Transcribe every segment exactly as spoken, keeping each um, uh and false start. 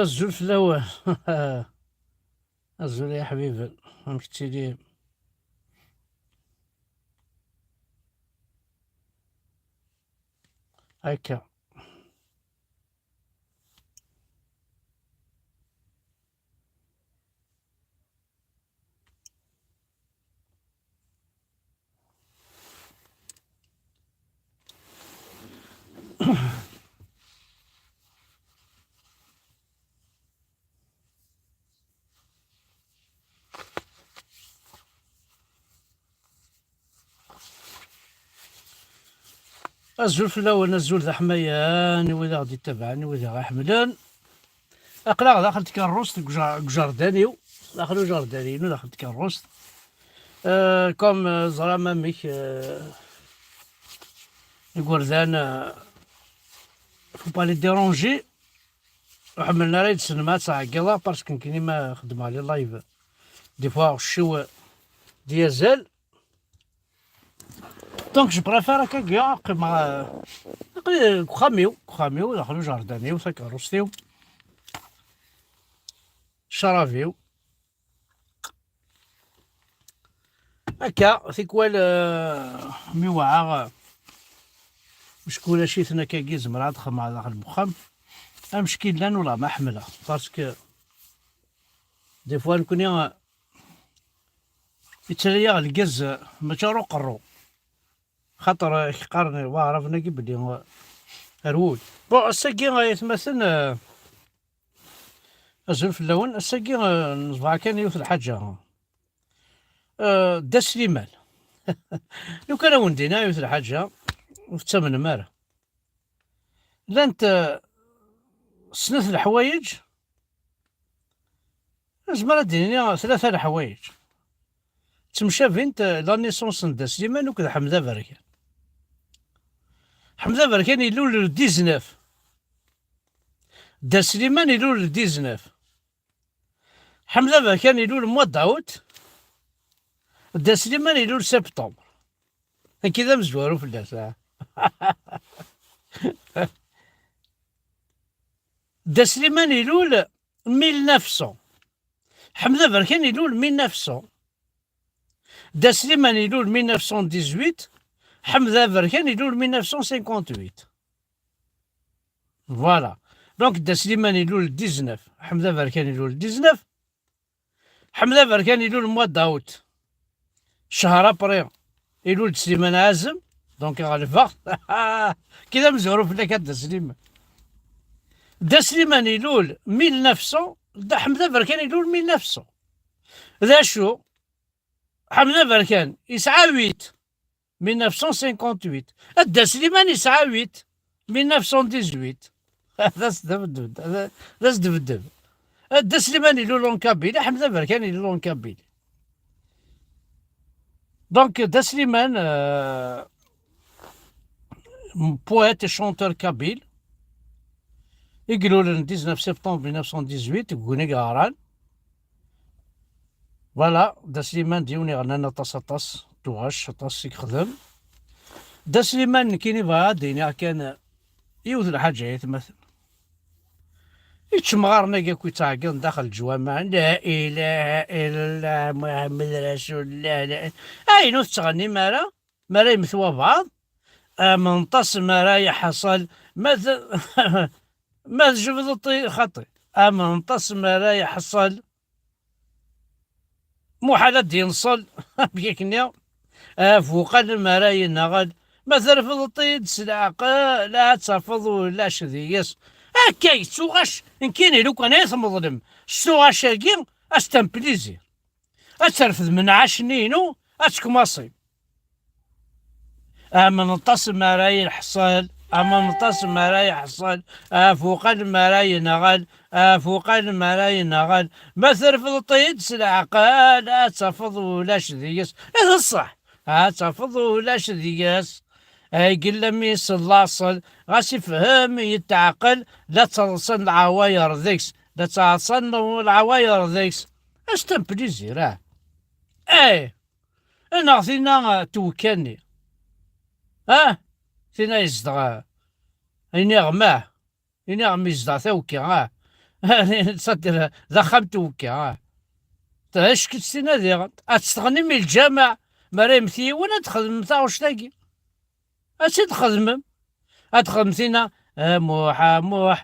Azul fell-awen. Azul ay iḥbiben. Amek ttilin? Akka. Azul fell-awen, azul d aḥmayan i wid aɣ-d-ittabaɛen, i wid aɣ-iḥemmlen. Aql-aɣ daxel tkerrust deg uja-, deg ujerdan-iw, daxel ujerdan-inu, daxel tkerrust. Euh, comme, euh, ẓram amek, euh, igerdan, euh, faut pas les déranger. Ur ḥemmlen ara yid-sen ma ad ttɛeggiḍeɣ, parce que nekkini ma xeddmeɣ les live, des fois ɣecciw d yazal. Donc, je préfère akkagi, qqimeɣ, euh, aql-i deg uxxam-iw, deg uxxam-iw, daxel ujerdan-iw, takerrust-iw, ccrab-iw. Akka, tikwal, euh, mi wɛaɣ, euh, acku ulac-iten akkagi, zemreɣ ad xedmeɣ daxel n uxxam. Amecki llan ula ma ḥemmleɣ, parce que des fois nekkni, euh, yettali-yaɣ lgaz, euh, mačči ar uqerru. Xaṭer, euh, qqaren waɛraben-agi belli, euh, ar wul. Bon, ass-agi, ay atmaten, euh, azul fell-awen. Ass-agi, eh, nebɣa kan yiwet lḥaǧa. Eh, Dda Sliman. Lukan ad wen-d-iniɣ yiwet lḥaǧa, ur tettamnem ara. Llant, eh, snat leḥwayeǧ, nezmer ad d-nini tlata leḥwayeǧ. Ttemcabint, eh, la naissance n Dda Sliman akked Ḥmed Aberkan. Ḥmed Aberkan ilul le dix-neuf. Dda Sliman ilul le dix-neuf. Ḥmed Aberkan ilul mois d'août. Dda Sliman ilul septembre. Nekki d amezwaru fell-as, ah. Dda Sliman ilul mille neuf cents. Ḥmed Aberkan ilul mille neuf cents. Dda Sliman ilul mille neuf cent dix-huit, Ḥmed Aberkan ilul mille neuf cent cinquante-huit. Voilà. Donc, Dda Sliman ilul dix-neuf, Ḥmed Aberkan ilul dix-neuf, Ḥmed Aberkan ilul mois d'août. Ccher après, ilul-d Sliman Ɛazem, donc ɣelbeɣ. Kid amezwaru fell-ak a Dda Sliman. Dda Sliman ilul mille neuf cents, Dda Ḥmed Aberkan ilul mille neuf cents. D acu? Ḥmed Aberkan yesɛa huit, mille neuf cent cinquante-huit. Dda Sliman yesɛa huit, mille neuf cent dix-huit. D asdebdeb, d asdebdeb. Dda Sliman ilul en Kabylie, Ḥmed Aberkan ilul en Kabylie. Donc, Dda Sliman, euh, poète et chanteur kabyle, i ilulen dix-neuf septembre mille neuf cent dix-huit, deg Winigaran. Voilà, Dda Sliman d yiwen iɣennan aṭas, aṭas, tuɣac, aṭas i yexdem. Dda Sliman, nekkini bɣiɣ ad d-iniɣ kan yiwet n lḥaǧa, ay atmaten. Ičemɣaren-agi akk yettɛeggiḍen daxel leǧwameɛ, la ilaha illallah Muḥemmed rasulullah, la, ayen ur tettɣennim ara, mi ara yemmet wabɛaḍ, am nṭas mi ara yeḥṣel, ma t-, ma tjebdeḍ-t xaṭi, am nṭas mi ara yeḥṣel, muḥal ad d-yenṣel, amek akken-nni, afuqal mi ara yenɣel, ma trefdeḍ-t-id s leɛqel, ad tafeḍ ulac deg-s. Akka, d tuɣac, nekkini lukan ay tmeḍlem s tuɣac-agi, ad s-ten plaisir. Ad terfed menɛac-nni-inu, ad tekmaṣi. Am nṭas mi ara yeḥṣel, am nṭas mi ara yeḥṣel, afuqal mi ara yenɣel, afuqal mi ara yenɣel. Ma trefdeḍ-t-id s leɛqel, ad tafeḍ ulac deg-s. I d ṣṣeḥ, ad tafeḍ ulac deg-s. Ay yella mmi-s n laṣel, ɣas ifhem yetɛeqqel, la ttaḍsan leɛwayer deg-s, la ttaḍsan leɛwayer deg-s. Ad s-ten plaisir, ah. Eh! Neɣ tinna, eh, twekka-nni. Ah! Tinna yezdeɣ, eh, iniɣ mah. Iniɣ mi yezdeɣ tawekka, ah! C'est-à-dire, d axxam twekka, ah. Tɛic kečč tin ad iɣen. Ad teɣnim i lǧameɛ. Mi ara yemmet yiwen, ad txedmem taɣect-agi. Ad tt-id-txedmem. Ad txedmem tinna: "A Muḥ, a Muḥ,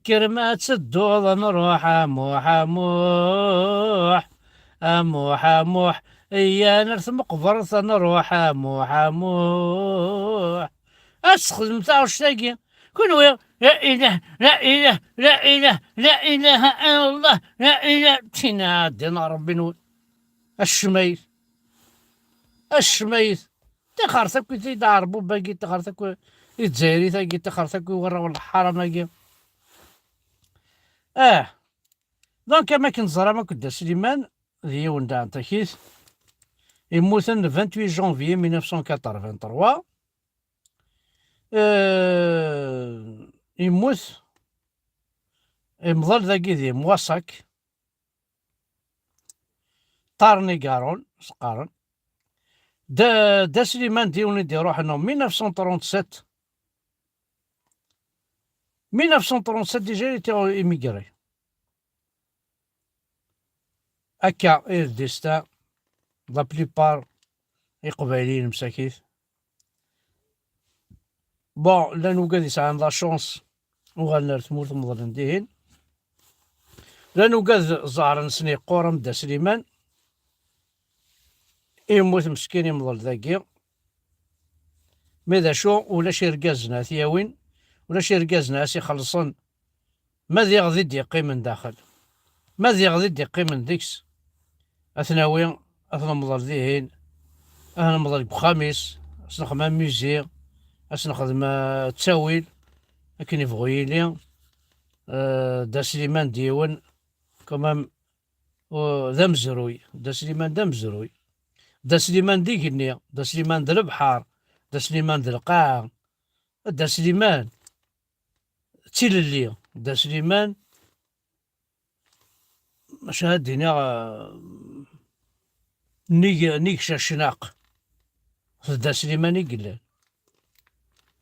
kker ma tedduḍ, a nruḥ, a Muḥ, a Muḥ. A Muḥ, a Muḥ, iyyan ar tmeqbert, a nruḥ, a Muḥ, a Muḥ." Ad txedmem taɣect-agi. Kunwi, la ilah, la ilah, la ilah, la ilaha illallah, la ilah, tina din Ṛebbi-nwen. Acmayt. Acmayt. Tixer takk i d aɛerbub-agi, tixer takk i d Tizayrit-agi, tixer takk i warraw n lḥaram-agi. Ah. Donc, am akken teẓram akk, Dda Sliman, d yiwen daɣen takit, yemmuten le vingt-huit janvier mille neuf cent quatre-vingt-trois. Euh, yemmut, yemḍel dagi di Moissac, Tarn-et-Garonne, s-qqaren. Dda, Dda Sliman d yiwen i d-iruḥen en mille neuf cent trente-sept. Mille neuf cent trente-sept, déjà, il était immigré. Akka i d destin, la plupart Iqbayliyen msakit. Bon, llan wigad yesɛan la chance, uɣalen ar tmurt, meḍlen dihin. Llan wigad ẓẓher-nsen yeqqur am Dda Sliman, yemmut meskin, yemḍel dagi. Mais d acu, ulac irgazen ad t-yawin, ulac irgazen ad s-ixellṣen. Ma d iɣed i d-yeqqimen daxel, ma d iɣed i d-yeqqimen deg-s, ad t-nawi, ad t-nemḍel dihin, ad t-nemḍel deg uxxam-is, ad s-nexdem amusée, ad s-nexdem, euh, ttawil, akken yebɣu yili. Euh, Dda Sliman d yiwen, quand même, euh, d amezruy. Dda Sliman d amezruy. Dda Sliman d igenni, Dda Sliman d lebḥer, Dda Sliman d lqaɛa, Dda Sliman d tilelli, Dda Sliman, maca ad d-iniɣ, eh, nnig, nnig cacnaq, d Dda Sliman i yellan.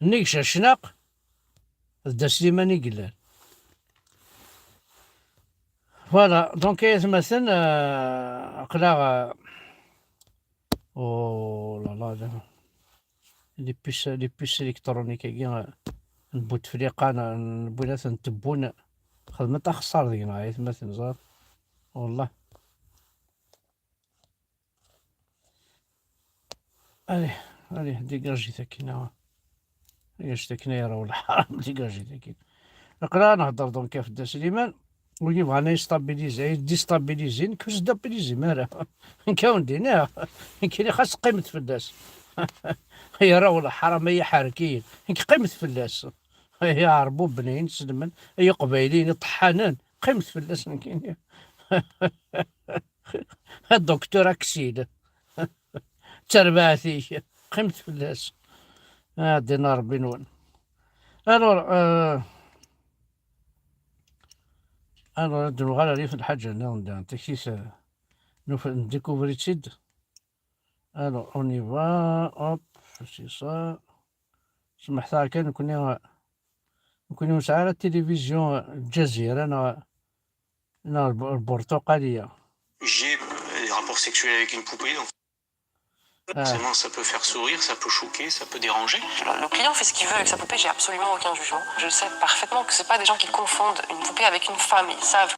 Nnig cacnaq, d Dda Sliman i yellan. Voilà, donc, ay atmaten, eh, aql-aɣ, eh, oh là là, là. Les puces, les puces électroniques-agi, euh, n Bouteflika, n, n Boulat, n Tebboune, xedment axeṣṣar deg-neɣ, ay atmaten, ẓer. Wallah. Allez, allez, dégagez-t akkin, ah. Dégagez-t akkin, ay arraw n lḥaram, dégagez-t akkin. Aql-aɣ nehder donc ɣef Dda Sliman. Wigi bɣan ad yestabilizi, ad yedistabilizi, nekk ur stabilizim ara. Nekk ad wen-d-iniɣ, nekkini xas qqimet fell-as. Ay arraw n lḥaram, ay iḥerkiyen, nekk qqimet fell-as. Ay aɛerbuben, ay inselmen, ay iqbayliyen iṭeḥḥanen, qqimet fell-as nekkini. A Docteur Axel. D tarbaɛt-ik, qqimet fell-as. Ah, ddin Ṛebbi-nwen. Alors, euh, alors, ad d-nuɣal ar yiwet n lḥaǧa nniḍen daɣen, takti-s, euh, nufa-, ndikuvri-tt-id. Alors, on y va, hop, c'est ça. Smeḥt-aɣ kan, nekkni, nekkni ur nesɛi ara tilivizyu, euh, Lezzayer, neɣ, neɣ Lb-, Lburtuqaliya. J'ai des rapports sexuels avec une poupée, donc Ah. Forcément, ça peut faire sourire, ça peut choquer, ça peut déranger. Le, le client fait ce qu'il veut avec sa poupée, j'ai absolument aucun jugement. Je sais parfaitement que c'est pas des gens qui confondent une poupée avec une femme, ils savent.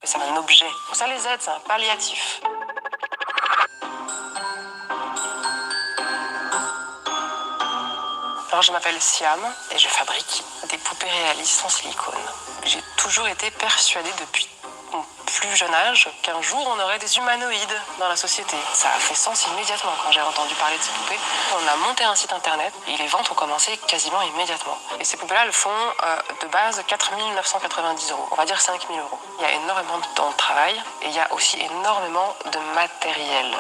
C'est un objet. Ça les aide, c'est un palliatif. Alors, je m'appelle Siam et je fabrique des poupées réalistes en silicone. J'ai toujours été persuadée depuis mon plus jeune âge qu'un jour on aurait des humanoïdes dans la société. Ça a fait sens immédiatement quand j'ai entendu parler de ces poupées. On a monté un site internet et les ventes ont commencé quasiment immédiatement. Et ces poupées-là, elles font, euh, de base quatre mille neuf cent quatre-vingt-dix euros, on va dire cinq mille euros. Il y a énormément de temps de travail et il y a aussi énormément de matériel.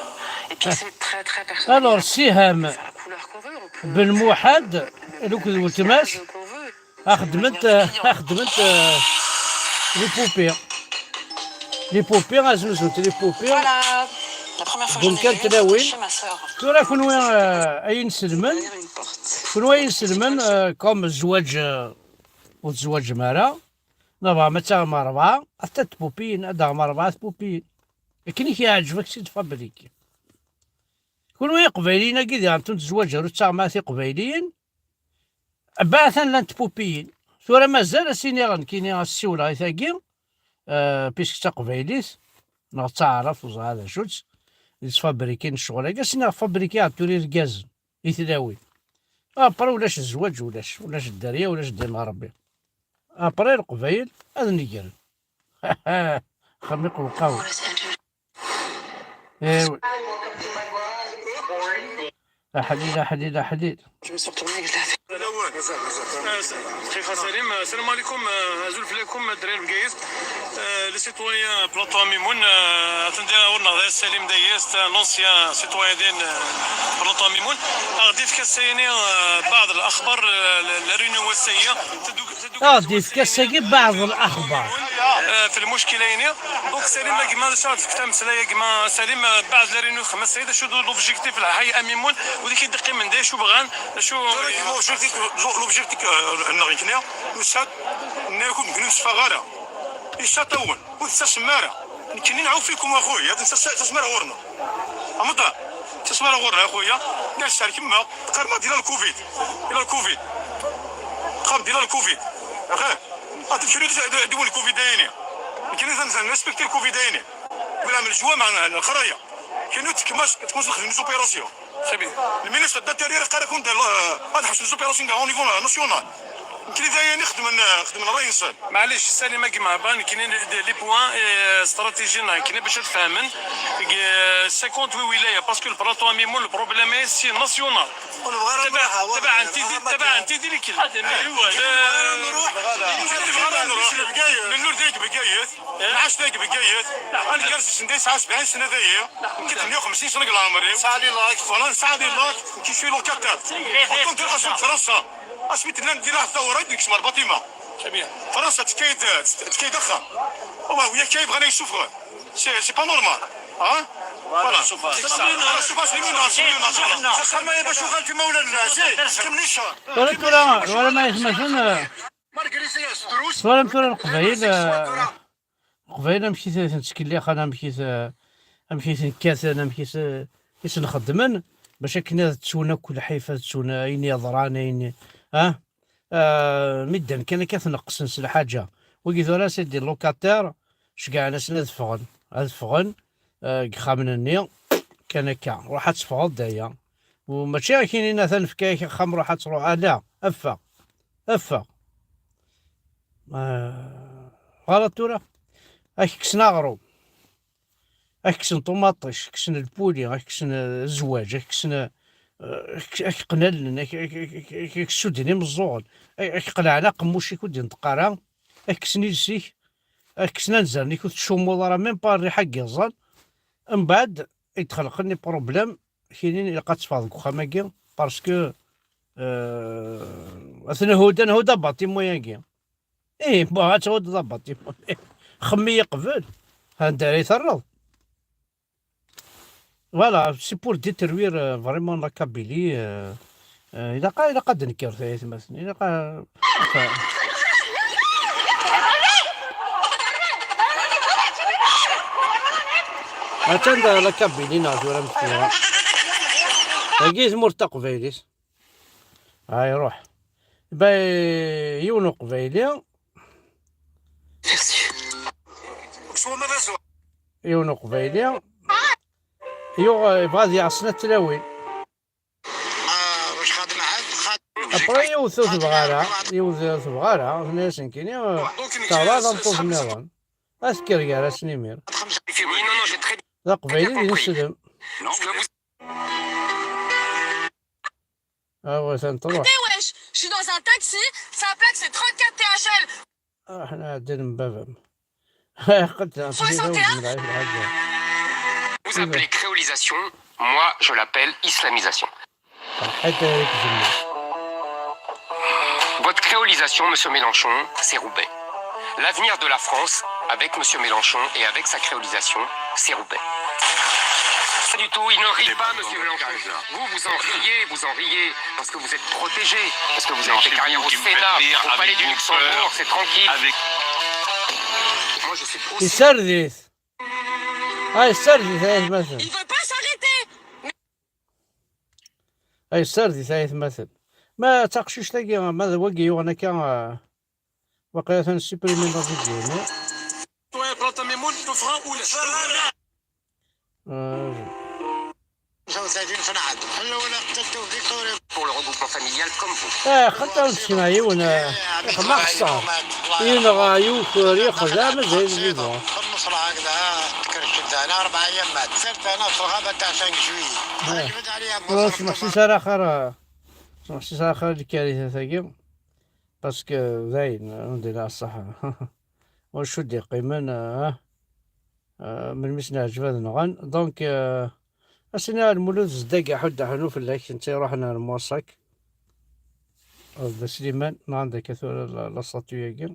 Et puis Ah. C'est très, très personnel. Alors, Siham Enfin, la couleur qu'on veut, on peut Ben faire Mouhad, le, le, le maquillage qu'on veut. Xedment, xedment, euh, les poupées. Les poupées, ah, zuzent les poupées. Voilà. La première fois que j'en ai une, c'était chez ma sœur. Tura kunwi, euh, ay inselmen. Derrière une porte. Kunwi ay inselmen, euh, comme zzwaǧ, euh, ur tezwaǧem ara. Nebɣa ma ad taɣem rebɛa, ad tpupiyin, ad taɣem rebɛa tpupiyin. Akken i k-iɛǧeb, ad k-tt-id-fabriki. Kunwi iqbayliyen-agi diɣen, ur tezwaǧ ara, ur ttaɣem ara tiqbayliyin. Batan llant tpupiyin. Tura mazal ad s-iniɣ nekkini, ad s-siwleɣ i tagi, euh, puisque d taqbaylit, neɣ d taɛrabt, ur ẓriɣ d acu-tt, yettfabrikin ccɣel-agi, ad s-iniɣ fabrikiɣ-d tura irgazen i tlawin. Après ulac zzwaǧ, ulac, ulac dderya, ulac ddin n Ṛebbi. Après Leqbayel ad negren. Xamiq uqaw. Eh oui. Aḥlil, aḥlil, aḥlil. دقيقة سليم، السلام عليكم، آه، أزول فلاكم، الدراري بقايس، آه، les citoyens بلاطو ميمون، آه، أتندي أورنا غير سليم دايس، آه، l'ancien citoyen دين، آه، بلاطو ميمون. آه، غادي في كاس سيني، آه، بعض الأخبار، آه، لا رينيو والسيا. تدوك Ɣ-d-yefka ass-agi بعض الأخبار. آه، في المشكلة يعني. Donc سليم يا جماعة، شاف كتاب مسألة يا جماعة سليم، آه، بعد لا رينيو خمس سيدة، شو دو لوبجيكتيف الحي أميمون، ودي كي دقي من دي شو بغان، شو لوبجيكتيف، لوبجيكتيف، آه، نغيكني، مساد، نيكون بنفس فغارة. يشاطون، وتسمارة. نكني نعوفيكم أخويا، هذا تسمارة غورنا. أمضى، تسمارة غورنا يا أخويا، لا الشهر كما، قال ما دينا الكوفيد، إلى الكوفيد. قام دينا الكوفيد. أخي، هذا الكلمة دول الكوفيد دايني. لكن إذا نسبكتي الكوفيد دايني. ولا من الجوا مع الخرايا. كاين تكماش، تكون نخدم زوبيراسيون. Très bien. Le ministre de l'Intérieur قال لكم دير، آه، غنحبسوا زوبيراسيون كاع au niveau national. يمكن إذا نخدم، نخدم الرئيس. معليش، سليمة كيما بان كاينين لي بوان، آه، استراتيجيين كاينين باش تفهمن. آه، cinquante-huit ولاية، parce que البلاطو ميمون البروبليم سي ناسيونال. تبع، تبع انت دي، تبع انت دي اللي كاين. آه، نبغى نروح. من نور ديك بقايث، معاش ديك بقايث. أنا جالس سندي ساعة سبعين سنة ذي. كنت مية وخمسين سنة قبل عمري. ساعة لي لايك. فلان ساعة لي لايك. كي شوي لوكاتير. وكنت أصل فرنسا. أسميت لنا ندير واحد الدورة، يديك شمال باتيما. فرنسا تكيد، تكيد أخا. وما هو يكيد غني يشوف. C'est, c'est pas normal. Hein? Voilà. شوف، شوف، شوف، شوف. خما يبقى شو غنتي مولا الناس. إيه، كم نيشان. ولا ترى، ولا ما يسمعون. Twalamt tura Leqbayel, eh, Leqbayel amek i ten-ttkellixen, amek i t-, amek i ten-kkaten, amek i t-, i ten-xeddmen, bac akken ad ttun akk lḥif, ad ttun ayen yeḍran, ayen, ah? Ah, midden kan akka tneqqsen s lḥaǧa. Wigi tura c'est des locataires, ceggɛen-asen ad ffɣen, ad ffɣen, eh, deg yixxamen-nni, kan akka, ruḥ ad teffɣeḍ d aya. U mačči ak-inin atan fka-ak axxam, ruḥ ad truḥ, ala, ffeɣ, ffeɣ. Ah, ɣalat tura. Ak-kksen aɣrum. Ak-kksen ṭumaṭic, ak-kksen lpuli, ak-kksen, eh, zzwaǧ, ak-kksen, eh, ak-, ak-qqen allen, ak-, ak-, ak-, ak-, ak-ssudden imeẓẓuɣen, ak-, ak-qelɛen aqemmuc-ik ur d-inṭeq ara, ak-kksen iles-ik, ak-kksen anzaren-ik ur tettcummuḍ ara, même pas rriḥa n yiẓẓan. Mbeɛd, i d-xelqen les problèmes, kinin ilaq ad teffeɣ deg uxxam-agi, parce que, euh, ad ten-hudan huda batimu-agi. Ih, bon, ad tɛuddeḍ abatimu. Xemmi qbel. Anda ara yi-terreḍ? Voilà, c'est pour détruire, euh, vraiment la Kabylie, euh, euh, ilaq, ilaq ad d-nekker tayetmaten. Ilaq a-, Atan da la Kabylie neɣ tura mkira. Dagi tmurt taqbaylit. Ay, ruḥ. Bay, yiwen uqbayli. Yiwen uqbayli. Yuɣ, yebɣa ad yaɣ snat tlawin. Après, yiwet ur tebɣa ara, yiwet ur tebɣa ara, tenna-yasen kini, teɛwaḍ ameṭṭut nniḍen. Ad tekker gar-asen imir. D aqbayli d ineslem. Ah ouais, ça me tente. T'es wesh, je suis dans un taxi, sa plaque c'est trente-quatre T H L. Ah, احنا عندنا من بابا. قلت لها: "أنت شنو soixante et un. تقول لي الحاجة؟" Vous appelez créolisation, moi je l'appelle islamisation. صحيت هذيك الجملة. Votre créolisation, monsieur Mélenchon, c'est Roubaix. L'avenir de la France, avec monsieur Mélenchon et avec sa créolisation, c'est Roubaix. Pas du tout, il ne rit pas, monsieur Mélenchon. Vous, vous en riez, vous en riez, parce que vous êtes protégé, parce que vous avez fait carrière au Sénat, au Palais du Luxembourg, c'est tranquille. Yessared-it. Ah, yessared-it ay atmaten. Il veut pas s'arrêter. Ay, yessared-it ay atmaten. Ma d taqcict-agi, ma d wagi yuɣen akka, ah, waqila atan supprimer la vidéo-nni. Pour le regroupement familial comme vous. Ah, xaṭer nesma yiwen, ah, ma xṣer. Yenɣa yiwet ur yexdam, mazal vivan. Ur smeḥsis ara axir, ur smeḥsis ara axir lkarithat-agi. Parce que dayen, anda la ṣṣeḥ. Ur cud yeqqimen, ah, ah, melmi s-neɛǧeb ad nɣen. Donc, ah, Asini ar Lmulud Zeddag, aḥuddu aḥunnu fell-ak, netta iruḥen ar Mwaṣak. D Sliman, nɣan-d akka tura la, la statue-agi.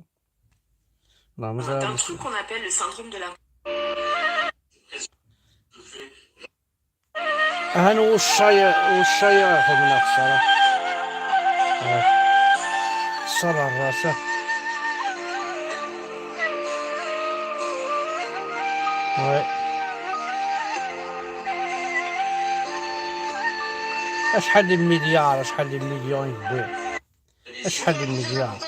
Neɣ mazal d'un truc qu'on appelle le syndrome de la... Ahan wuccay, wuccay xedmen axeṣṣar. Ah. Ṣṣar ar ras. Ouais. Acḥal n milliards, acḥal n millions i yewwi? Acḥal n milliards?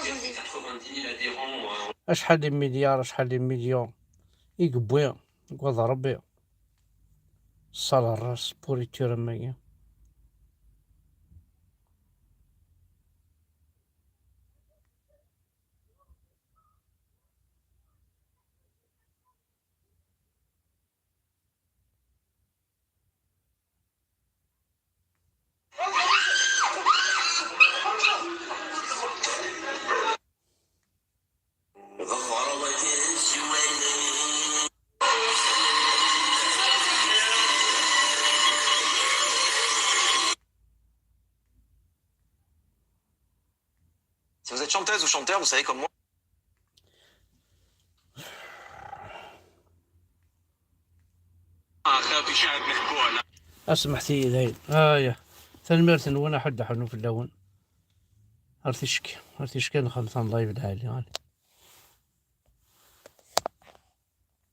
Acḥal n milliards, acḥal n millions i yewwi deg waḍ Rebbi? Ṣṣar ar ras, pourriture am wagi. Si vous êtes chanteuse ou chanteur, vous savez comme moi. Asmeḥt-iyi dayen. Aya. Tanemmirt-nwen, aḥuddu aḥunnu fell-awen. Ar ticki, ar ticki ad nxemmem live lɛali.